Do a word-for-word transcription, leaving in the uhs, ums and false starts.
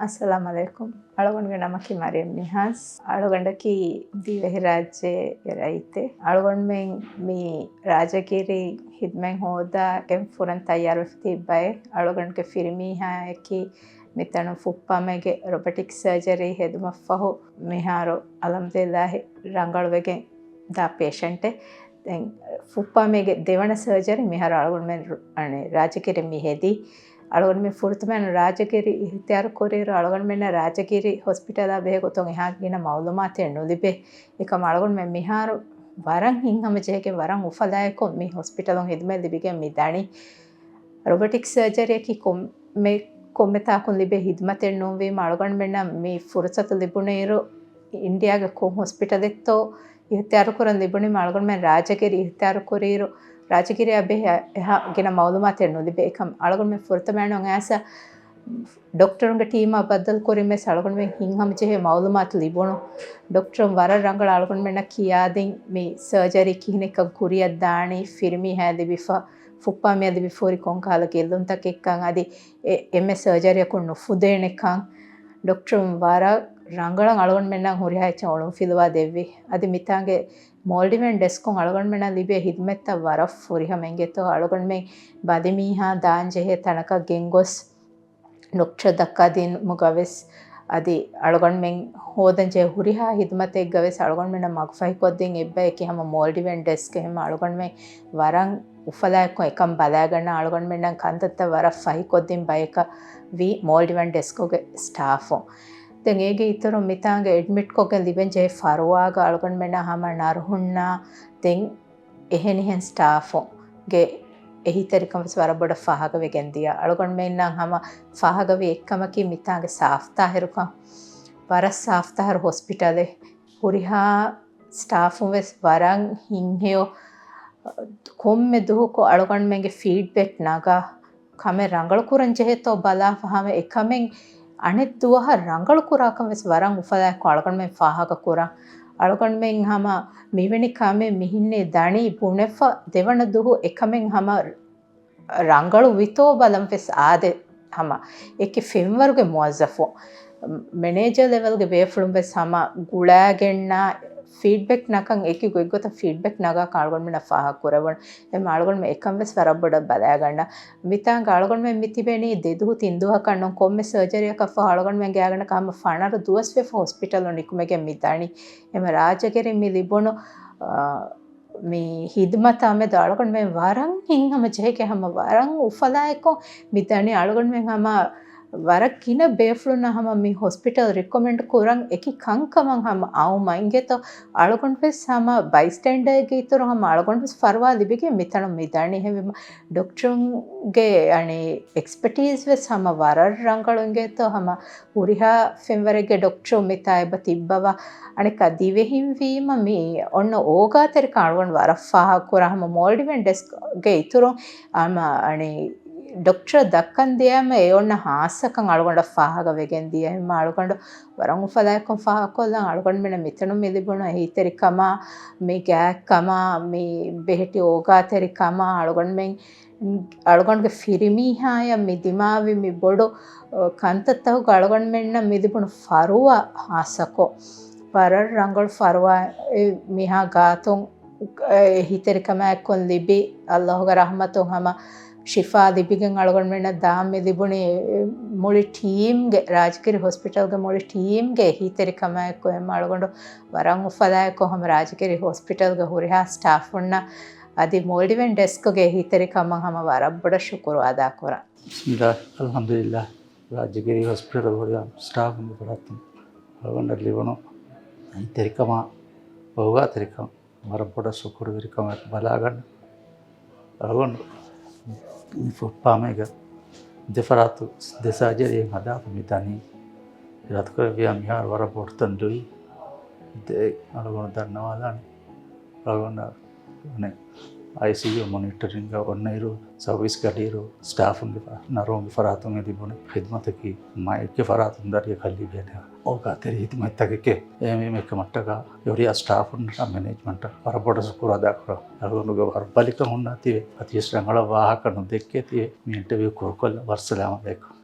އައްސަލާމު ޢަލައިކުމް. އަޅުގަނޑުގެ ނަމަކީ މަރިޔަމް ނިހާސް. އަޅުގަނޑަކީ ދިވެހިރާއްޖޭގެ ރައްޔިތެއް. އަޅުގަނޑުމެން މި ރާޖަގިރި ހިދުމަތް ހޯދާ ގެން ފުރަން ތައްޔާރުވެފަ ތިއްބައި. އަޅުގަނޑުގެ ފިރިމީހާއަކީ މިތަނު ފުއްޕާމޭގެ ރޮބޮޓިކް ސަރޖަރީ ހެދުމަށްފަހު މިހާރު އަލްޙަމްދުލިއްލާހި ރަނގަޅުވެގެން ދާ ޕޭޝަންޓެއް. ދެން ފުއްޕާމޭގެ ދެވަނަ ސަރޖަރީ މިހާރު އަޅުގަނޑުމެން ރު-، އަނެ، ރާޖަގިރި މި ހެދީ. އަޅުގަނޑުމެން ފުރަތަމަ ރާޖަގިރި އިހްތިޔާރު ކުރިއިރު އަޅުގަނޑުމެންނަށް ރާޖަގިރި ހޮސްޕިޓަލާ ބެހޭ ގޮތުން އެހާ ގިނަ މައުލޫމާތެއް ނުލިބޭ. އެކަމް އަޅުގަނޑުމެން މިހާރު ވަރަށް ހިތްހަމަޖެހިގެން ވަރަށް އުފަލާއެކު މި ހޮސްޕިޓަލުން ހިދުމަތް ލިބިގެން މި ދަނީ. ރޮބޮޓިކް ސަރޖަރީއަކީ ކޮންމެ، ކޮންމެ ތާކުން ލިބޭ ހިދުމަތެއް ނޫންވީމަ އަޅުގަނޑުމެންނަށް މި ފުރުސަތު ލިބުނުއިރު އިންޑިއާގެ ކޮން ހޮސްޕިޓަލެއްތޯ އިހްތިޔާރު ކުރަން ލިބުނީމަ އަޅުގަނޑުމެން ރާޖަގިރި އިހްތިޔާރު ކުރިއިރު ރާޖަގިރިއާ ބެހޭ އެހާ ގިނަ މައުލޫމާތެއް ނުލިބޭ. އެކަމް އަޅުގަނޑުމެން ފުރަތަމަ އައިސް ޑޮކްޓަރުންގެ ޓީމާ ބައްދަލު ކުރިން ވެސް އަޅުގަނޑުމެން ހިތްހަމަޖެހޭ މައުލޫމާތު ލިބުނު. ޑޮކްޓަރުން ވަރަށް ރަނގަޅަށް އަޅުގަނޑުމެންނަށް ކިޔާދިން މި ސަރޖަރީ ކިހިނެއްކަން ކުރިއަށް ދާނީ، ފިރިމީހާ ލިބިފަ، ފުއްޕާމެއަށް ލިބިފަ ހުރި ކޮންކަހަލަ ގެއްލުންތަކެއްކަން އަދި އެ، އެންމެ ސަރޖަރީއަކުން ނުފުދޭނެކަން ޑޮކްޓަރުން ވަރަށް ރަނގަޅަށް އަޅުގަނޑުމެންނަށް ހުރިހާ އެއްޗެއް އޮޅުންފިލުވާ ދެއްވި. އަދި މިތާނގެ މޯލްޑިވިއަން ޑެސްކުން އަޅުގަނޑުމެންނަށް ލިބޭ ހިދުމަތްތައް ވަރަށް ފުރިހަމަ އިނގޭތޯ. އަޅުގަނޑުމެން ބަލިމީހާ ދާންޖެހޭ ތަނަކަށް ގެންގޮސް ޑޮކްޓަރަށް ދައްކާދިނުމުގަ ވެސް އަދި އަޅުގަނޑުމެން ހޯދަންޖެހޭ ހުރިހާ ހިދުމަތެއްގަ ވެސް އަޅުގަނޑުމެންނަށް މަގުފަހިކޮށްދިން އެއްބަޔަކީ ހަމަ މޯލްޑިވިއަން ޑެސްކް. އެހެން އަޅުގަނޑުމެން ވަރަށް އުފަލާއެކު އެކަން ބަލާގަންނަ އަޅުގަނޑުމެންނަށް ކަންތައްތައް ވަރަށް ފަހިކޮށްދިން ބަޔަކަށް ވީ މޯލްޑިވިއަން ޑެސްކުގެ ސްޓާފުން. ދެން އޭގެ އިތުރުން މިތާނގަ އެޑްމިޓްކޮށްގެން ލިބެންޖެހޭ ފަރުވާގަ އަޅުގަނޑުމެންނަށް ހަމަ ނަރުހުންނާ ދެން އެހެނިހެން ސްޓާފުންގެ އެހީތެރިކަން ވެސް ވަރަށް ބޮޑަށް ފާހަގަވެގެން ދިޔަ. އަޅުގަނޑުމެންނަށް ހަމަ ފާހަގަވި އެއްކަމަކީ މިތާނގެ ސާފްތާހިރުކަން. ވަރަށް ސާފްތާހިރު ހޮސްޕިޓަލެއް. ހުރިހާ ސްޓާފުން ވެސް ވަރަށް ހިތްހެޔޮ. ކޮންމެ ދުވަހަކު އަޅުގަނޑުމެންގެ ފީޑްބެކް ނަގާ ކަމެއް ރަނގަޅު ކުރަން ޖެހޭތޯ ބަލާފަ ހަމަ އެކަމެއް އަނެއް ދުވަހަށް ރަނގަޅު ކުރާކަން ވެސް ވަރަށް އުފަލާއެކު އަޅުގަނޑުމެން ފާހަގަ ކުރަން. އަޅުގަނޑުމެން ހަމަ މިވެނި ކަމެއް މިހިންނޭ ދަނީ ބުނެފަ ދެވަނަ ދުވަހު އެކަމެއް ހަމަ ރަނގަޅު ވިތޯ ބަލަން ވެސް އާދެ ހަމަ އެކި ފެންވަރުގެ މުވައްޒަފުން، މެނޭޖަރ ލެވެލްގެ ބޭފުޅުން ވެސް ހަމަ ގުޅާގެންނާ ފީޑްބެކް ނަކަން އެކި ގޮތްގޮތަށް ފީޑްބެކް ނަގާކަން އަޅުގަނޑުމެންނަށް ފާހަގަ ކުރެވުނު. އެމް އަޅުގަނޑުމެން އެކަން ވެސް ވަރަށް ބޮޑަށް ބަލާގަންނަ. މިތާނގަ އަޅުގަނޑުމެން މި ތިބެނީ ދެ ދުހު ތިން ދުވަހަކަށް ނޫން، ކޮންމެ ސަރޖަރީއަކަށްފަހު އަޅުގަނޑުމެން ގާތްގަނޑަކަށް ހަމަ ފަނަރަ ދުވަސް ވެފަ ހޮސްޕިޓަލުން ނިކުމެގެން މި ދަނީ. އެމް ރާޖަގިރި މި ލިބުނު، އާ، މި ހިދުމަތާމެދު އަޅުގަނޑުމެން ވަރަށް ހިތްހަމަޖެހިގެން ހަމަ ވަރަށް އުފަލާއެކު މި ދަނީ. އަޅުގަނޑުމެން ހަމަ ވަރަށް ގިނަ ބޭފުޅުންނަށް ހަމަ މި ހޮސްޕިޓަލް ރިކޮމެންޑް ކުރަން އެކި ކަންކަމަށް ހަމަ އައުމަށް އިނގޭތޯ. އަޅުގަނޑު ވެސް ހަމަ ބައިސްޓޭންޑަރގެ އިތުރު ހަމަ އަޅުގަނޑު ވެސް ފަރުވާ ލިބިގެން މިތަނުން މި ދަނީ. ހެވީމަ ޑޮކްޓަރުންގެ އަނެއް އެކްސްޕަޓީސް ވެސް ހަމަ ވަރަށް ރަނގަޅު އިނގޭތޯ. ހަމަ ހުރިހާ ފެންވަރެއްގެ ޑޮކްޓަރު މިތާ އެބަ ތިއްބަވާ. އަނެއްކާ ދިވެހިން ވީމަ މި އޮންނަ އޯގާތެރިކަން އަޅުގަނޑު ވަރަށް ފާހަގަ ކުރާ. ހަމަ މޯލްޑިވިއަން ޑެސްކްގެ އިތުރުން އަމަ އަނެއް ޑޮކްޓަރަށް ދައްކަން ދިޔައިމަ އެ އޮންނަ ހާއްސަކަން އަޅުގަނޑަށް ފާހަގަވެގެން ދިޔައިމަ އަޅުގަނޑު ވަރަށް އުފަލާއެކުން ފާހަގަކޮށްލަން. އަޅުގަނޑުމެންނަށް މިތަނުން މި ލިބުނު އެހީތެރިކަމާ، މި ގާތްކަމާ، މި ބެހެޓި އޯގާތެރިކަމާ އަޅުގަނޑުމެން އަޅުގަނޑުގެ ފިރިމީހާޔަށް މި ދިމާވި މި ބޮޑު، އަ، ކަންތައްތަކުގަ އަޅުގަނޑުމެންނަށް މި ލިބުނު ފަރުވާ ހާއްސަކޮށް، ވަރަށް ރަނގަޅު ފަރުވާ، އެ، މިހާ ގާތުން، އެ، އެހީތެރިކަމާއެކު ލިބި، އައްލާހުގެ ރަޙްމަތުން ހަމަ ޝިފާ ލިބިގެން އަޅުގަނޑުމެންނަށް ދާން މި ލިބުނީ، މުޅި ޓީމްގެ، ރާޖަގިރި ހޮސްޕިޓަލްގެ މުޅި ޓީމްގެ އެހީތެރިކަމާއެކު. އެމް އަޅުގަނޑު ވަރަށް އުފަލާއެކު ހަމަ ރާޖަގިރި ހޮސްޕިޓަލްގެ ހުރިހާ ސްޓާފުންނަށް އަދި މޯލްޑިވިއަން ޑެސްކުގެ އެހީތެރިކަމަށް ހަމަ ވަރަށް ބޮޑަށް ޝުކުރު އަދާކުރަން. ބިސްމިއްލާހި، އަލްޙަމްދުލިއްލާހި. ރާޖަގިރި ހޮސްޕިޓަލް ހުރިހާ ސްޓާފުންގެ ފަރާތުން އަޅުގަނޑަށް ލިބުނު އެހީތެރިކަމާ، އޯގާތެރިކަން ވަރަށް ބޮޑަށް ޝުކުރުވެރިކަމާއެކު ބަލާގަންނަ. އަޅުގަނޑު މި ފުއްޕާމޭގަ ދެ ފަރާތު ދެ ސާޖަރީއެއް ހަދާފަ މި ދަނީ. އިރާދަކުރެއްވިޔާ މިހާރު ވަރަށް ބޮޑުތަން ލުއި. ދެ އަޅުގަނޑު ދަންނަވާލާނެ. އަޅުގަނޑަށް އަނެއް އައިސީޔޫ މޮނިޓަރިންގ އޮންނައިރު، ސަރވިސް ގަޑިއިރު، ސްޓާފުންގެ ފަ-، ނަރުހުންގެ ފަރާތުން އެ ލިބުނު ޚިދުމަތަކީ މައެއްގެ ފަރާތުން ދަރިއަކަށް ލިބޭނެ އޯގާތެރި ޚިދުމަތްތަކެކޭ. އެހެންވީމަ އެކަމަށްޓަކާ އެ ހުރިހާ ސްޓާފުންނަށް މެނޭޖްމަންޓަށް ވަރަށް ބޮޑަށް ޝުކުރު އަދާކުރަން. އަޅުގަނޑުގެ ވަރުބަލިކަން ހުންނާތީވެ، އަދިވެސް ރަނގަޅަށް ވާހަކަ ނުދެއްކޭތީވެ، މި އިންޓަވިއު ކުރުކޮށްލަ. ވައްސަލާމް އަލައިކުމް.